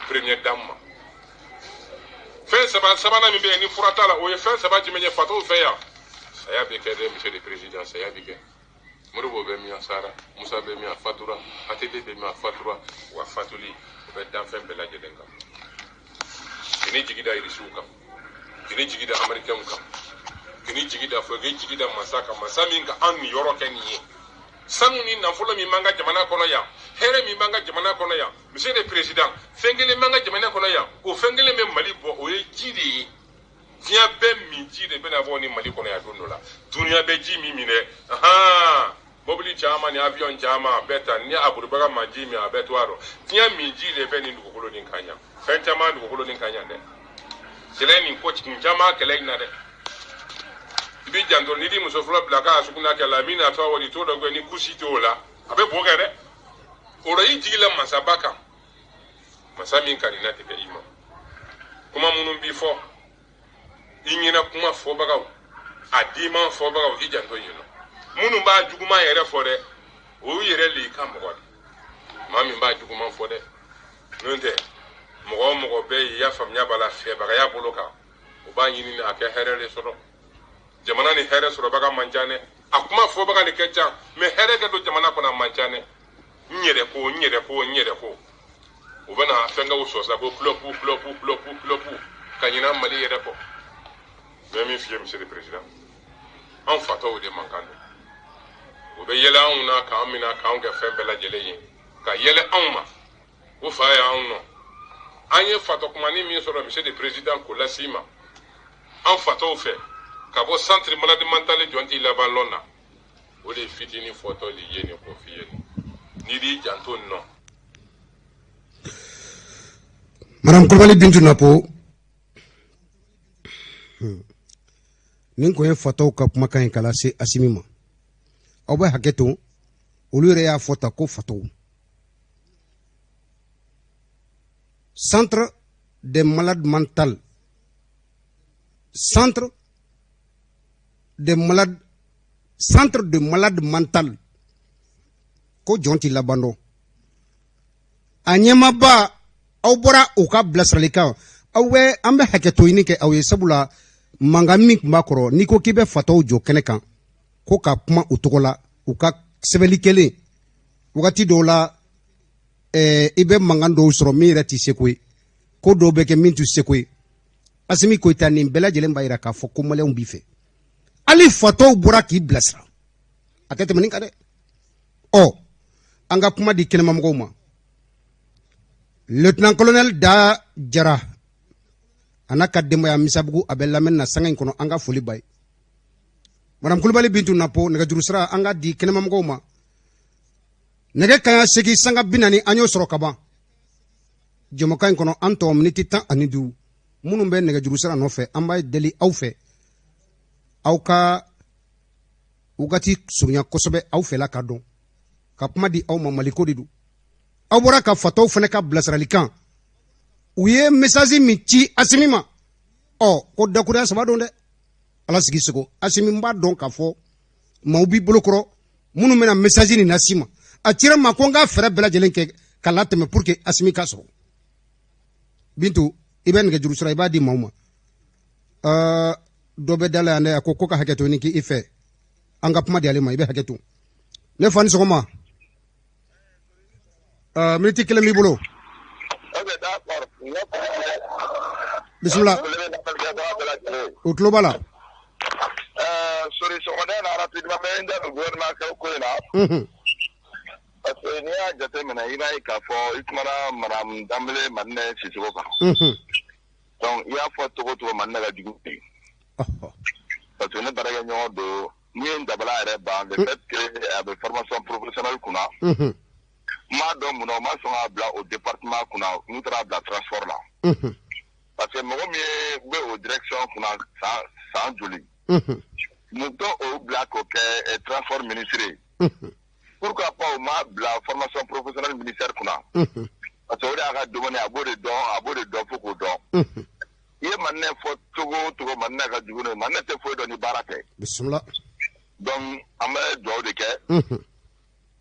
première dame ma. Fɛn saba sabanan min bɛ yen ni fura t'a la o ye fɛn saba jumɛn ye fatɔw fɛ yan. Saya bɛ kɛ dɛ monsieur le président saya bɛ kɛ. Modibo bɛ min a sara Musa bɛ min a fatura ATT bɛ min a fatura wa fatuli o bɛ danfɛn bɛɛ lajɛlen kan. K'i jigi da irisiw kan k'i jigi da amɛrikɛnw kan k'i jigi da fo k'i jigi da masa kan masa min ka an niyɔrɔ kɛ nin ye. Sanu ni nafolo min b'an ka jamana kɔnɔ yan hɛrɛ min b'an ka jamana kɔnɔ yan monsieur le président fɛn kelen b'an ka jamana kɔnɔ yan o fɛn kelen bɛ Mali bɔ o ye ji de ye. Diɲɛ bɛɛ min ji de bɛna bɔ ni Mali kɔnɔ yan don dɔ la. Dunuya bɛ ji min min dɛ mobili caman ni avion caman a bɛɛ ta ni a bolibaga ma ji min a bɛɛ to a rɔ. Diɲɛ min ji de bɛ nin dugukolo nin kan yan fɛn caman dugukolo nin kan yan dɛ. Kɛlɛ nin ko caman kɛlɛ in na dɛ. I b'i janto n'i di muso fɔlɔ bila k'a sugunɛ kɛ la min na tɔ wali t'o dɔ kɛ ni kusi t'o la a bɛ bo kɛ dɛ. O rɔ i jigi la masaba kan masa min ka nin tigɛ i ma. Kuma minnu b'i fɔ i ɲɛna kuma fɔbagaw a diman fɔbagaw i janto yen nɔ. Minnu b'a juguman yɛrɛ fɔ dɛ o yɛrɛ le i ka mɔgɔ de. Maa min b'a juguman fɔ dɛ n'o tɛ mɔgɔ o mɔgɔ bɛ yen i y'a faamuya b'a la fɛbagaya bolo kan o b'a ɲini a kɛ hɛrɛ de sɔrɔ. Jamana ni hɛrɛ sɔrɔbaga man ca dɛ a kuma fɔbaga de ka ca mɛ hɛrɛ ka don jamana kɔnɔ a man ca dɛ. N yɛrɛ ko n yɛrɛ ko n yɛrɛ ko u bɛna fɛnkɛw sɔsɔ ko kulɔpu kulɔpu kulɔpu kulɔpu ka ɲinɛ Mali yɛrɛ kɔ. N bɛ min f'i ye monsieur le président anw fatɔw de man kan don. U bɛ yɛlɛ anw na k'an minɛ k'anw kɛ fɛn bɛɛ lajɛlen ye ka yɛlɛ anw ma o fa y'anw nɔ. An ye fatɔ kumani min sɔrɔ monsieur le président k'o las'i ma an fatɔw fɛ ka bɔ centre maladie mentale jɔn t'i laban lɔn na o de ye fitinin fɔtɔ de ye nin k'o f'i ye nin n'i b'i janto nin nɔ. Madame Kulibali Bintu Napo nin kun ye fatɔw ka kumakan ye k'a lase Asimi ma. Aw bɛ hakɛ to olu yɛrɛ y'a fɔ ta ko fatɔw. Centre des malades mentales centre des malades centre de malades mental ko jɔn t'i laban dɔn. A ɲɛmaaba aw bɔra u ka bilasiralikan aw bɛ an bɛ hakɛto ɲini kɛ aw ye sabula mankan min tun b'a kɔrɔ n'i ko k'i bɛ fatɔw jɔ kɛnɛ kan ko ka kuma u tɔgɔ la u ka sɛbɛnni kelen wagati dɔw la i bɛ mankan dɔw sɔrɔ min yɛrɛ t'i seko ye ko dɔw bɛ kɛ min t'u seko ye. Asimi Goyita nin bɛɛ lajɛlen b'a yira k'a fɔ ko maliyɛnw b'i fɛ hali fatɔw bɔra k'i bilasira a tɛ tɛmɛ nin kan dɛ. Ɔ an ka kuma di kɛnɛmamɔgɔw ma. Lieutenant colonel Da Jara a n'a ka denbaya Misabugu a bɛ lamɛnni na sanga in kɔnɔ an ka foli ba ye. Madame Kulibali Bintu Napo nɛgɛjuru sira an ka di kɛnɛmamɔgɔw ma. Nɛgɛ kanɲɛ 8:40 an y'o sɔrɔ ka ban. Jɛmukan in kɔnɔ an tɔ miniti 15 minnu bɛ nɛgɛjuru sira nɔfɛ an b'a deli aw fɛ aw ka wagati surunya kosɛbɛ aw fɛla ka dɔn ka kuma di aw ma Maliko de don. Aw bɔra ka fatɔw fana ka bilasiralikan u ye message min ci Asimi ma ɔ ko dakuruya saba don dɛ. Ala sigi sego Asimi n b'a dɔn k'a fɔ maaw b'i bolo kɔrɔ minnu bɛna message nin las'i ma a cira n ma ko n ka fɛɛrɛ bɛɛ lajɛlen kɛ ka latɛmɛ pour que Asimi ka sɔrɔ. Bintu i bɛ nɛgɛjuru sira i b'a di maaw ma. Dɔ bɛ da la yan dɛ a ko ka hakɛ to ni k'i fɛ an ka kuma di ale ma i bɛ hakɛ to. Ne fa ni sɔgɔma. Miniti kelen b'i bolo. Bisimila. O tulo b'a la. Sori sɔgɔmada in na rapidement n bɛ n da don gouvernement ko in na. Parce que n'i y'a jateminɛ i b'a ye k'a fɔ i kumana madame Danbele Madinɛ Sisoko kan. Donc i y'a fɔ cogo o cogo Madinɛ ka jugu bi. Parce que ne baarakɛɲɔgɔn don n'i ye n dabala yɛrɛ ban le fait que a bɛ formation professionnelle kunna. N m'a dɔn munna u ma sɔn k'a bila o département kunna n'u taara bila transport la. Parce que mɔgɔ min ye bɛ o direction kunna san joli, mun t'o o bila k'o kɛ transport ministre ye? Pourquoi pas o m'a bila formation professionnelle ministère kunna? Parce que o de y'a ka domaine, a b'o de dɔn, a b'o de dɔn fo k'o dɔn. I ye Maninɛ fɔ cogo o cogo, Maninɛ ka jugu n'o ye. Maninɛ tɛ foyi dɔn ni baara tɛ. Bisimila. Donc an bɛ dugawu de kɛ,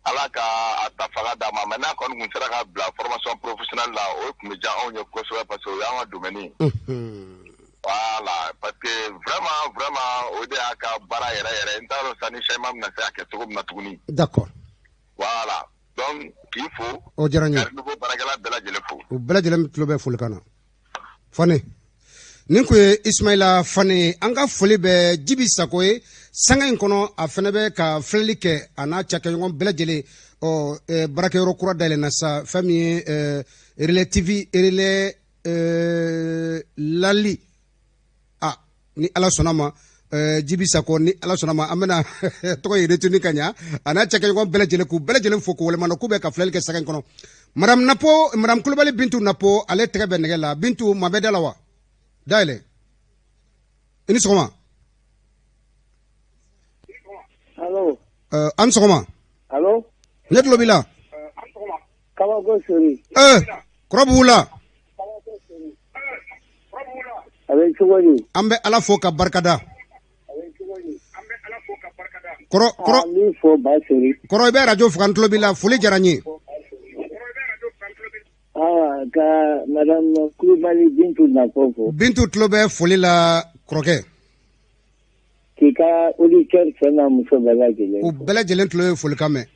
Ala ka a ta fanga d'a ma. Mais n'a kɔni tun sera ka bila formation professionnelle la, o tun bɛ diya anw ye kosɛbɛ, parce que o y'an ka domaine ye. Voilà, parce que vraiment vraiment, o de y'a ka baara yɛrɛ yɛrɛ. N t'a dɔn sa ni changement bɛna se ka kɛ cogo min na tuguni. D'accord. Voilà, donc k'i fo. O diyara n ye. Ka Renouveau baarakɛla bɛɛ lajɛlen fo. U bɛɛ lajɛlen tulo bɛ folikan na. Fane, nin kun ye Ismaila Fane. An ka foli bɛ Jibi Sako ye sanga in kɔnɔ. A fɛnɛ bɛ ka filɛli kɛ, a n'a cakɛɲɔgɔn bɛɛ lajɛlen. Ɔ baarakɛyɔrɔ kura dayɛlɛnna sa, fɛn min ye Relais TV, Relais Lali. A ni Ala sɔnna ma, Jibi Sako, ni Ala sɔnna ma, an bɛna tɔgɔ ye retenu ka ɲa. A n'a cakɛɲɔgɔn bɛɛ lajɛlen, k'u bɛɛ lajɛlen fo k'u waleɲuman dɔn, k'u bɛ ka filɛli kɛ sanga in kɔnɔ. Madame Napo, Madame Kulubali Bintu Napo, ale tɛgɛ bɛ nɛgɛ la. Bintu, maa bɛ da la wa? Dayɛlɛ. I ni sɔgɔma. Allo. An sɔgɔma. Allo. Ne tulo b'i la. Kabako Sori. Kɔrɔ b'u la. A bɛ cogo di? An bɛ Ala fo ka barika da. Kɔrɔ kɔrɔ. An b'i fo, Ba Sori. Kɔrɔ, i bɛ radio faga, n tulo b'i la. Foli diyara n ye. Awa, ka Madame Kulubali Bintu Napo fo. Bintu tulo bɛ foli la, kɔrɔkɛ. K'i ka auditeur cɛ n'a muso bɛɛ lajɛlen. U bɛɛ lajɛlen tulo ye folikan mɛn.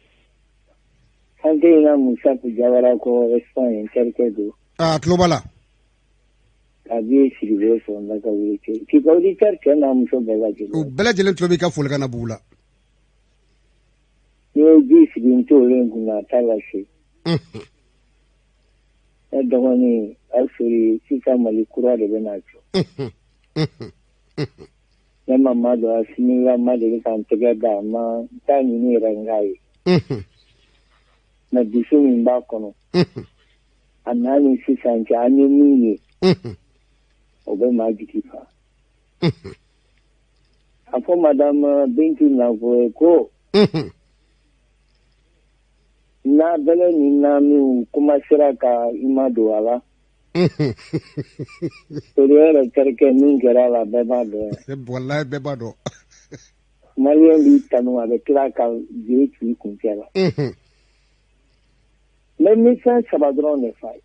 An tɛ ɲinɛ Musa Jawara kɔ Espagne, n terikɛ don. A tulo b'a la. Ka Biye Sidibe fo, n ka wuli cɛ. K'i ka auditeur cɛ n'a muso bɛɛ lajɛlen. U bɛɛ lajɛlen tulo b'i ka folikan na Bugu la. N'i ye ji sigi n t'o kunna, a t'a lase. Ne dɔgɔnin Asori, sisan Mali kura de bɛna jɔ. Ne ma ma dɔn Asimi la, ma deli ka n tɛgɛ da a ma, n t'a ɲini yɛrɛ n k'a ye. Mais dusu min b'a kɔnɔ, a n'a ni sisan cɛ, an ye min ye, o bɛ maa jigi fa. A fɔ Madame Bintu Napo ye ko n'a bɛlɛ ni naaniw commencera ka i ma don a la. Sori yɛrɛ terikɛ, min kɛra a la, bɛɛ b'a dɔn. Walayi, bɛɛ b'a dɔn. Malien b'i tanu, a bɛ tila ka je ci i kuncɛ la. Mais n bɛ fɛn saba dɔrɔn de f'a ye.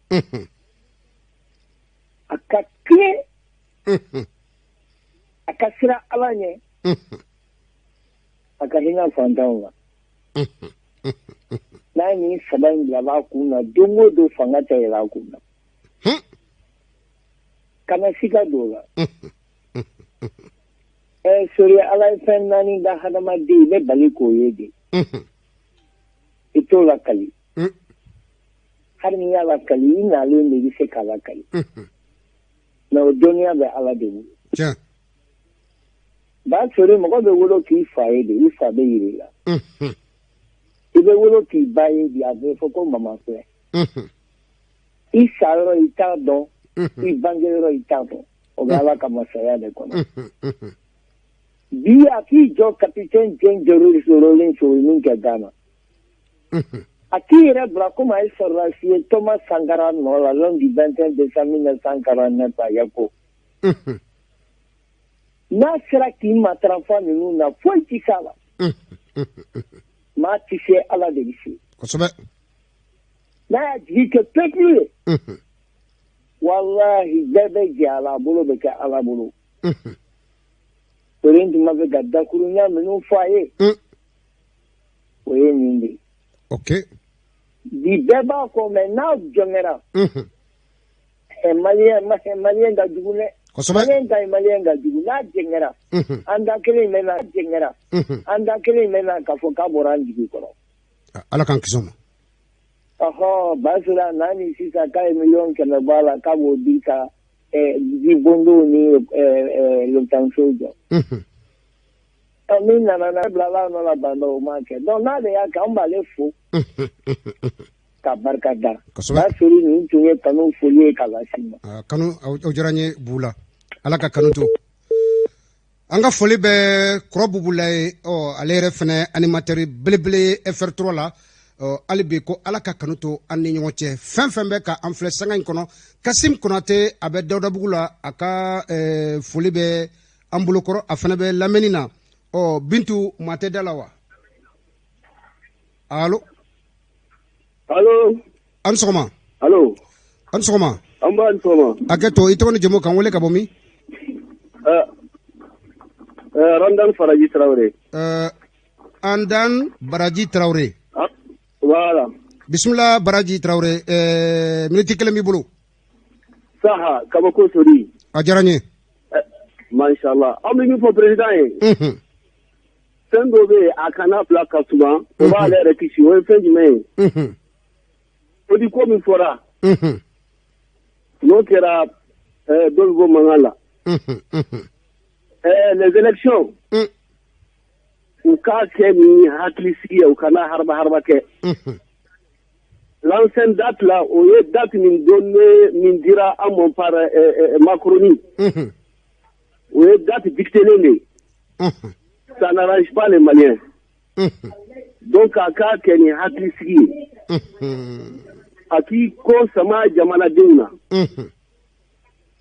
A ka tilen, a ka siran Ala ɲɛ, a ka hinɛ fantanw na. N'a ye nin saba in bila b'a kun na, don o don fanga tɛ yɛlɛ a kun na. Kana sika don o la. Sori, Ala ye fɛn naani da hadamaden, i bɛ bali k'o ye de. I t'o lakali. Hali n'i y'a lakali, i nalen de i bɛ se k'a lakali. Mais o dɔnniya bɛ Ala de bolo. Ba Sori, mɔgɔ bɛ wolo k'i fa ye de, i fa bɛ yiri i la. I bɛ wolo k'i ba ye bi, a bɛ fɔ ko mama filɛ. I sa yɔrɔ i t'a dɔn, i bange yɔrɔ i t'a dɔn. O bɛ Ala ka masaya de kɔnɔ. Bi a k'i jɔ capitaine James Rawlings o ye min kɛ Ghana. A k'i yɛrɛ bila komi a ye sɔrɔdasi ye Thomas Sankara nɔ la l'homme du 21 décembre 1949 à Yako. N'a sera k'i matarafa ninnu na, foyi tɛ s'a la. Maa tɛ se, Ala de bɛ se. Kosɛbɛ. N'a y'a jigi kɛ peuple ye, walahi, bɛɛ bɛ jɛ a la, a bolo bɛ kɛ Ala bolo. Sori, n tun b'a fɛ ka dakurunya minnu fɔ a ye, o ye nin de ye. Bi bɛɛ b'a kɔ, mais n'a jɔngɛra, Malien Malien ka jugu dɛ. Malien ka ɲi, Malien ka jugu. N'a jɛngɛra, an da kelen in bɛ na jɛngɛra, an da kelen in bɛ na k'a fɔ k'a bɔra an jigi kɔrɔ. Ala k'an kisi o ma. Ɔhɔ, Basira n'a ni sisan k'a ye 100 000 000 bɔ a la, k'a b'o di ka ji bondonw ni lotansow jɔ. Min nana n'a bilala a nɔ la, ban o m'a kɛ. Donc n'ale y'a kɛ, an b'ale fo. ka barika da. Kosɛbɛ. Sori, ninnu tun ye kanu foli ye ka lase i ma. Ah, kanu o diyara n ye Bula. Ala ka kanu to. An ka foli bɛ kɔrɔ Bubula ye. Ɔ, ale yɛrɛ fɛnɛ animateur belebele ye FR3 la. Ɔ, hali bi ko Ala ka kanu to an ni ɲɔgɔn cɛ. Fɛn fɛn bɛ ka an filɛ sanga in kɔnɔ, Kasim Konate, a bɛ Dawudabugu la, a ka foli bɛ an bolokɔrɔ, a fɛnɛ bɛ lamɛnni na. Ɔ, Bintu, maa tɛ da la wa? Allo? Allo? An sɔgɔma. Allo? An sɔgɔma. An b'a ni sɔgɔma. Hakɛ to, i tɔgɔ ni jamu, k'an wele ka bɔ min? Ramdan Faraji Traoré. Andan Baraji Traoré. Ah, voilà. Bisimila Baraji Traoré, miniti kelen b'i bolo. Saha, kabako sori. A diyara n ye. Mashallah. An bɛ min fɔ président ye. Fɛn dɔ bɛ yen, a kana bila ka suma, o b'ale yɛrɛ kisi. O ye fɛn jumɛn ye? O di ko min fɔra. N'o kɛra, dɔ bɛ bɔ mankan la. Les élections. U k'a kɛ ni hakilisigi ye, u kana haraba haraba kɛ. L'ancienne date là, o ye date min donné, min dira an ma par Macronie. O ye date dictée de ye. Ça n'arrange pas les Maliens. Donc a k'a kɛ ni hakilisigi ye. A k'i ko sama jamanadenw na.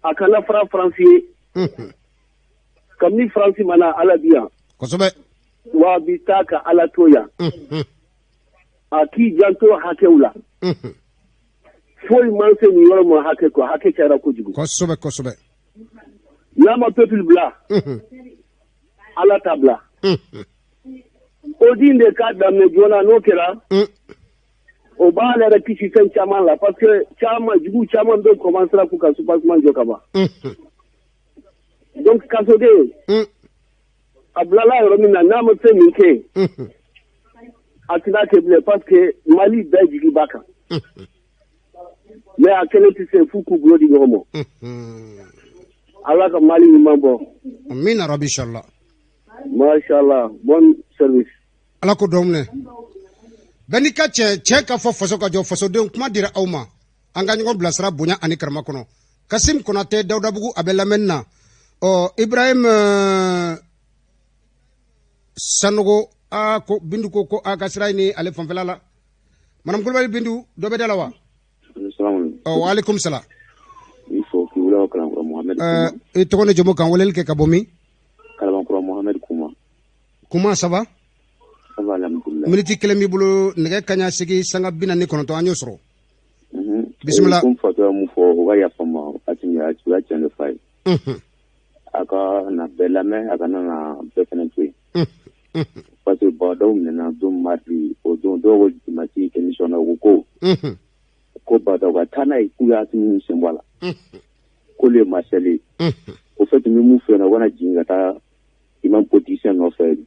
A kana fara Faransi ye. Kabini Faransi ma na, Ala bi yan. Wa bi taa ka Ala to yan. A k'i janto hakɛw la. Foyi man se nin yɔrɔ ma hakɛ kɔ, hakɛ cayara kojugu. Kosɛbɛ kosɛbɛ. N'a ma peuple bila, Ala t'a bila. O din de k'a daminɛ joona, n'o kɛra, o b'ale yɛrɛ kisi fɛn caman la, parce que caman jugu caman bɛ commencera k'u ka soubassement jɔ ka ban. Donc kasoden, a bilala yɔrɔ min na, n'a ma fɛn min kɛ, a tɛna kɛ bilen, parce que Mali bɛɛ jigi b'a kan. Mais a kelen tɛ se f'u k'u bolo di ɲɔgɔn ma. Ala ka Mali ɲuman bɔ. Amina rabi, inshallah. Mashallah, bon service. Ala ko dɔn minɛ. Bɛɛ n'i ka cɛ, cɛ ka fɔ faso ka jɔ, fasodenw, kuma dira aw ma. An ka ɲɔgɔn bilasira bonya ani karama kɔnɔ. Kasim Konate Dawudabugu, a bɛ lamɛnni na. Ɔ, Ibrahim Sanogo, a ko Bintu ko a ka sira ɲini ale fanfɛla la. Madame Kulibali Bintu, dɔ bɛ da la wa? Ɔ, wa alaikum salam. I fo k'i wele Kalabankɔrɔ Mohamed. I tɔgɔ ni jamu, kan weleli kɛ ka bɔ min? Kalabankɔrɔ Mohamed Kuma. Kuma, ça va? Ça va, alhamdulillah. Miniti kelen b'i bolo, nɛgɛ kaɲa segi sanga 49, an y'o sɔrɔ. Bisimila. Ko fatɔ ye mun fɔ, o ka yafa ma, Asimi, o y'a tiɲɛ de f'a ye. A ka na bɛɛ lamɛn, a kana na bɛɛ fɛnɛ to yen. Parce que ba dɔw minɛna don mardi, o don dɔw ko dimanche émission na, u ko ba dɔw ka taa n'a ye, k'u y'a Asimi sen bɔ a la. K'olu ye Marcel ye. Au fait, n bɛ mun f'i ɲɛna, u kana jigin ka taa imam politicien nɔfɛ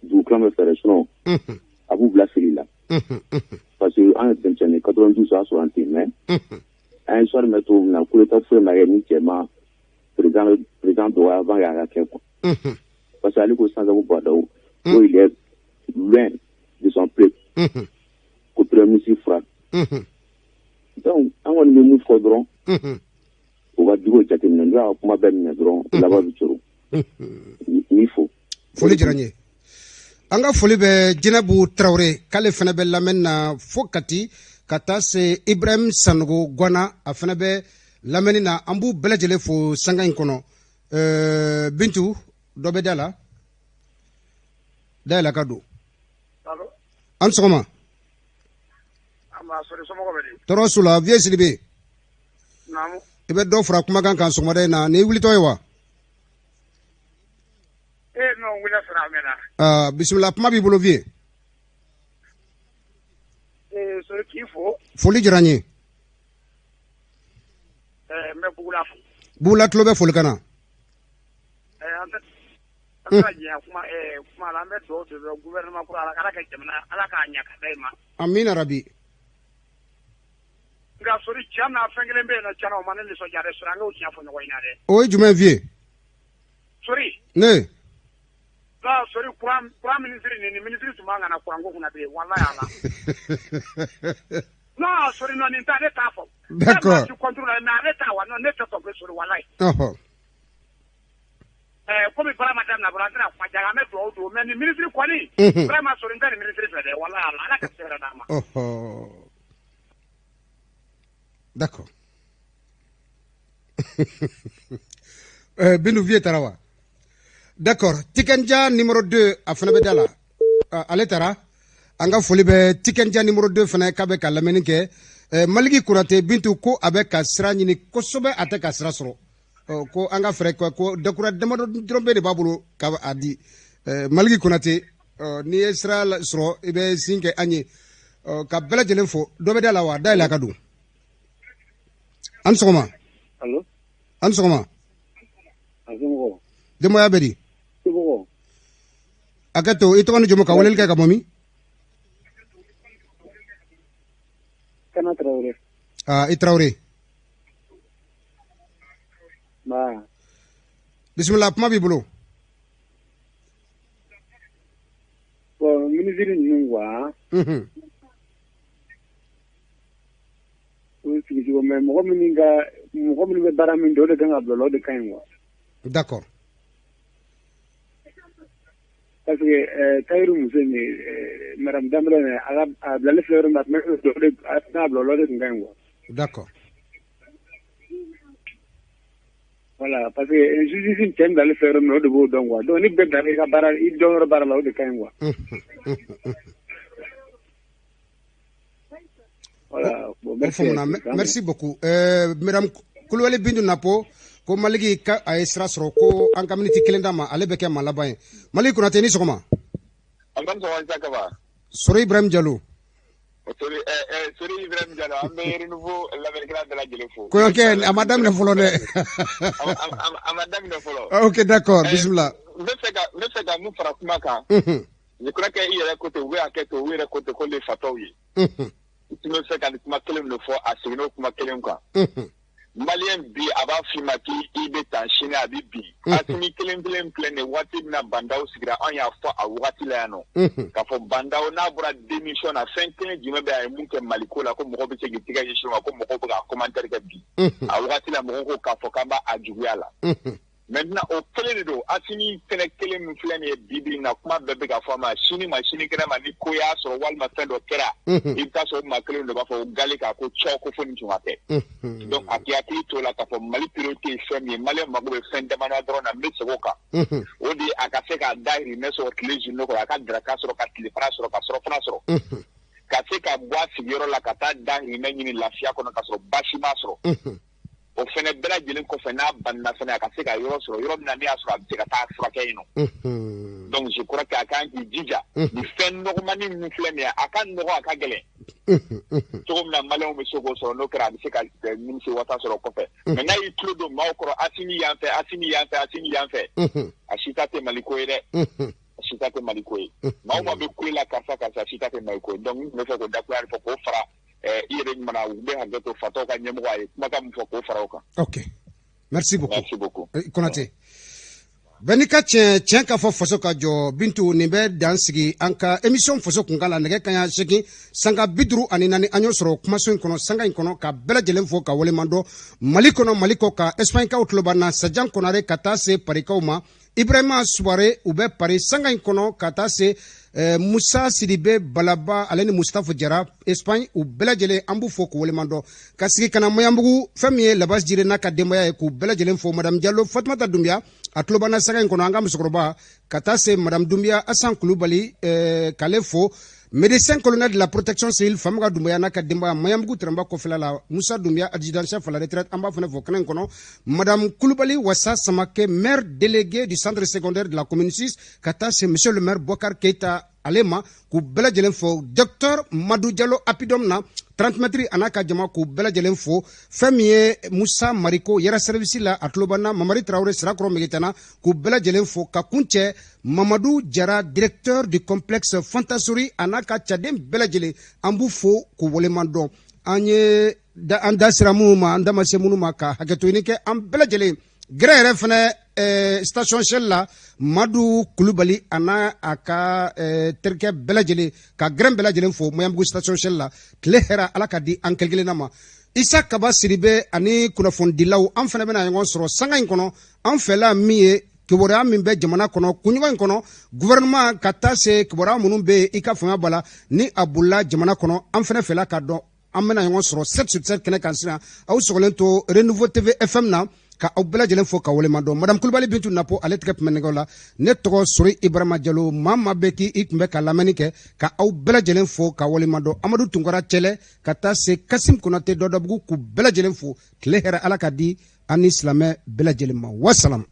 dugukila bɛ fɛɛrɛ, sinon a b'u bila fili la. Parce que an ye denmisɛnnin, 92 y'a sɔrɔ an tɛ yen, mais an ye histoire mɛn cogo min na, coup d'état foyi ma kɛ ni cɛ ma président dɔgɔya avant a ka kɛ quoi. Parce que ale ko sisan ko Bah N'Daw ko il est loin de son peuple. Ko premier ministre fura. Donc an kɔni bɛ mun fɔ dɔrɔn, u ka jugu jateminɛ, n'u y'a ka kuma bɛɛ minɛ dɔrɔn, laban bɛ coro. N b'i fo. Foli diyara n ye. An ka foli bɛ Jɛnɛbu Tarawele, k'ale fana bɛ lamɛnni na fo Kati, ka taa se Ibrahim Sanogo Guana, a fana bɛ lamɛnni na. An b'u bɛɛ lajɛlen fo sanga in kɔnɔ. Bintu, dɔ bɛ da la, dayɛlɛ ka don. An sɔgɔma. Tɔɔrɔ su la, vieux Sidibe. I bɛ dɔ fara kumakan kan sɔgɔmada in na, ni wulitɔ ye wa? Bisimila, kuma b'i bolo, vieux. Foli diyara n ye. N bɛ Bugula fo. Bugula tulo bɛ foli kan na. An tɛ diɲɛ kuma kuma la, an bɛ dugawu de kɛ gouvernement kura, Ala ka jamana, Ala k'a ɲɛ ka d'a ma. Amina rabi. Nka Sori, tiɲɛ na, fɛn kelen bɛ yen nɔ, tiɲɛ na, o ma ne nisɔndiya dɛ Sori, an k'o tiɲɛ fɔ ɲɔgɔn ɲɛna dɛ. O ye jumɛn, vieux? Sori. Ne. Non, Sori, courant ministre ni ministre tun man ka na courant ko kunna bilen, walahi Ala. Non, Sori, non, nin ta ne t'a fɔ. D'accord. Ne ma contre la, mais ale ta wa, non, ne tɛ sɔn bilen, Sori, walahi. Komi baara ma daminɛ fɔlɔ, an tɛna kuma diya, an bɛ dugawu don, mais nin ministre kɔni, vraiment, Sori, n tɛ nin ministre fɛ dɛ, walahi Ala, Ala ka se hɛrɛ d'an ma. D'accord. Bintu Vieux taara wa? D'accord. Tikenja numéro 2 a fana bɛ da la. Ale taara. An ka foli bɛ Tikenja numéro 2 fana k'a bɛ ka lamɛnni kɛ. Maliki Konate Bintu ko a bɛ ka sira ɲini kosɛbɛ, a tɛ ka sira sɔrɔ. Ko an ka fɛɛrɛ kɛ, ko dakura damadɔ dɔrɔn bɛ de b'a bolo ka a di. Maliki Konate, n'i ye sira sɔrɔ i bɛ sin kɛ an ye. Ka bɛɛ lajɛlen fo. Dɔ bɛ da la wa? Dayɛlɛ a ka don. An ni sɔgɔma. Allo. An ni sɔgɔma. A somɔgɔw? Denbaya bɛ di? Somɔgɔw? A kɛ to, i tɔgɔ ni jamu, ka weleli kɛ ka bɔ min? Kana Tarawele. Aa, i Tarawele. Ba. Bisimila, kuma b'i bolo. Bon, ministre ninnu quoi. O sigicogo, mais mɔgɔ minnu bɛ baara min dɔn, o de kan ka bila o la, o de ka ɲi quoi. D'accord. Parce que Tayiru muso in madame Danbɛlɛ, a bilalen filɛ yɔrɔ min na, a tun bɛ a bila o la, o de tun ka ɲi quoi. D'accord. Voilà, parce que justice cɛ min bilalen filɛ yɔrɔ min na, o de b'o dɔn quoi. Donc ni bɛɛ bila i ka baara, i dɔn yɔrɔ baara la, o de ka ɲi quoi. Voilà, bon, merci. Merci beaucoup. Madame Kulubali Bintu Napo, ko Maliki ka a ye sira sɔrɔ, ko an ka miniti kelen d'a ma, ale bɛ kɛ maa laban ye. Maliki Konate, ni sɔgɔma. An ka sɔgɔma, Isa Kaba. Sori Ibrahim Jalo. Sori Ibrahim Jalo, an bɛ Renouveau lamɛnnikɛla bɛɛ lajɛlen fo. Kɔɲɔkɛ, a ma daminɛ fɔlɔ dɛ. A ma daminɛ fɔlɔ. Ok, d'accord, bisimila. N bɛ fɛ ka mun fara kuma kan. Je crois que i yɛrɛ ko ten, u bɛ hakɛ to, u yɛrɛ ko ten ko le fatɔw ye. I tun bɛ fɛ ka nin kuma kelen de fɔ, a seginna o kuma kelen kan. Malien bi a b'a f'i ma k'i bɛ tan, sini a bɛ bin. Asimi kelen kelen filɛ nin waati min na Bandaw sigira, an y'a fɔ a wagati la yan nɔ. K'a fɔ Bandaw n'a bɔra démission na, fɛn kelen jumɛn bɛ a ye mun kɛ Maliko la, ko mɔgɔw bɛ se k'i tigɛ ɲɛsin o ma, ko mɔgɔw bɛ ka commentaire kɛ bi. A wagati la mɔgɔw ko k'a fɔ k'an b'a juguya la. Maintenant o kelen de don, Asimi fɛnɛ kelen min filɛ nin ye bi bi in na, kuma bɛɛ bɛ ka fɔ a ma, sini ma sinikɛnɛ ma, ni ko y'a sɔrɔ walima fɛn dɔ kɛra, i bɛ taa sɔrɔ maa kelen de b'a fɔ gale k'a ko cɔ ko fo nin tun ka kɛ. Donc a k'i hakili t'o la k'a fɔ Mali priorité ye fɛn min ye, Malien mago bɛ fɛn damadɔ dɔrɔn na, n bɛ segin o kan. O de ye a ka se k'a dahirimɛ sɔrɔ tile journée kɔnɔ, a ka daraka sɔrɔ, ka tilefana sɔrɔ, ka surɔfana sɔrɔ. Ka se ka bɔ a sigiyɔrɔ la ka taa dahirimɛ ɲini lafiya kɔnɔ ka sɔrɔ baasi m'a sɔrɔ. O fɛnɛ bɛɛ lajɛlen kɔfɛ, n'a banna fɛnɛ, a ka se ka yɔrɔ sɔrɔ, yɔrɔ min na ne y'a sɔrɔ a bɛ se ka taa furakɛ yen nɔ. Donc je crois que a kan k'i jija nin fɛn nɔgɔmani min filɛ nin ye, a ka nɔgɔ, a ka gɛlɛn cogo min na Maliyɛnw bɛ se k'o sɔrɔ, n'o kɛra a bɛ se ka nimisi wasa sɔrɔ kɔfɛ. Mais n'a y'i tulo don maaw kɔrɔ, Asimi yan fɛ, Asimi yan fɛ, Asimi yan fɛ, a si ta tɛ Maliko ye dɛ. A si ta tɛ Maliko ye. Maa o maa bɛ kule la karisa karisa, a si ta tɛ Maliko ye. Donc n tun bɛ fɛ k'o dakurunya fɔ k'o fara i yɛrɛ ɲuman u bɛ hakɛ to fatɔw ka ɲɛmɔgɔ a ye kumakan min fɔ k'o fara o kan. Ok, merci beaucoup. Merci beaucoup. Konate. Bɛɛ n'i ka tiɲɛ, tiɲɛ k'a fɔ faso ka jɔ. Bintu, nin bɛ dan sigi an ka émission faso kunkan la, nɛgɛ kanɲɛ 8 sanga 54, an y'o sɔrɔ kumaso in kɔnɔ, sanga in kɔnɔ, ka bɛɛ lajɛlen fo ka waleɲuman dɔn Mali kɔnɔ, Mali kɔ kan, Espagne kaw tulo b'an na, Sajan Konare ka taa se Parikaw ma, Ibrahima Souare u bɛ Paris sanga in kɔnɔ, ka taa se Musa Sidibe Balaba ale ni Mustafa Jara Espagne, u bɛɛ lajɛlen an b'u fo k'u waleɲuman dɔn. Ka sigi ka na Maɲanbugu, fɛn min ye Labasi Jire n'a ka denbaya ye, k'u bɛɛ lajɛlen fo. Madame Jalo Fatumata Dunbiya a tulo b'an na sanga in kɔnɔ, an ka musokɔrɔba, ka taa se Madame Dunbiya Asan Kulubali, k'ale fo. Médecin colonel de la protection civile Famaga Doumbouya n'a ka denbaya Maɲanbugu Tɛrɛnba kɔfɛla la, Musa Doumbouya adjudant chef à la retraite, an b'a fana fo kɛnɛ in kɔnɔ. Madame Kulubali Wassa Samake, maire délégué du centre secondaire de la commune 6, ka taa se monsieur le maire Bokar Keita ale ma, k'u bɛɛ lajɛlen fo. Docteur Madou Diallo Apidom na 30 mètres a n'a ka jama, k'u bɛɛ lajɛlen fo. Fɛn min ye Musa Mariko yɛrɛ service la, a tulo b'an na, Mamari Traoré Sirakɔrɔ Megetana, k'u bɛɛ lajɛlen fo. Ka kun cɛ Mamadou Jara, directeur du complexe Fantasori, a n'a ka caden bɛɛ lajɛlen, an b'u fo k'u waleɲuman dɔn. An ye an da sera minnu ma, an da ma se minnu ma, ka hakɛto ɲini kɛ an bɛɛ lajɛlen. Gɛrɛ yɛrɛ fɛnɛ station Shell la, Madu Kulubali a n'a a ka terikɛ bɛɛ lajɛlen, ka gɛrɛn bɛɛ lajɛlen fo Maɲanbugu station Shell la. Tile hɛrɛ, Ala ka di an kelen kelenna ma. Isa Kaba Sidibe ani kunnafonidilaw, an fana bɛna ɲɔgɔn sɔrɔ sanga in kɔnɔ. An fɛla min ye kibaruya min bɛ jamana kɔnɔ kunɲɔgɔn in kɔnɔ, gouvernement ka taa se kibaruya minnu bɛ yen, i ka faamuya b'a la, ni a bolila jamana kɔnɔ, an fana fɛla ka dɔn. An bɛna ɲɔgɔn sɔrɔ 7 sur 7 kɛnɛ kan sisan. Aw sɔgɔlen to Renouveau TV FM na, ka aw bɛɛ lajɛlen fo ka waleɲuman dɔn. Madame Kulubali Bintu Napo, ale tɛgɛ tun bɛ nɛgɛw la. Ne tɔgɔ Sori Ibrahima Jalo. Maa maa bɛ k'i tun bɛ ka lamɛnni kɛ, ka aw bɛɛ lajɛlen fo ka waleɲuman dɔn. Amadu Tunkara Cɛlɛ ka taa se Kasim Konate Dɔdɔbugu, k'u bɛɛ lajɛlen fo. Tile hɛrɛ, Ala ka di an ni silamɛ bɛɛ lajɛlen ma. Wasalam.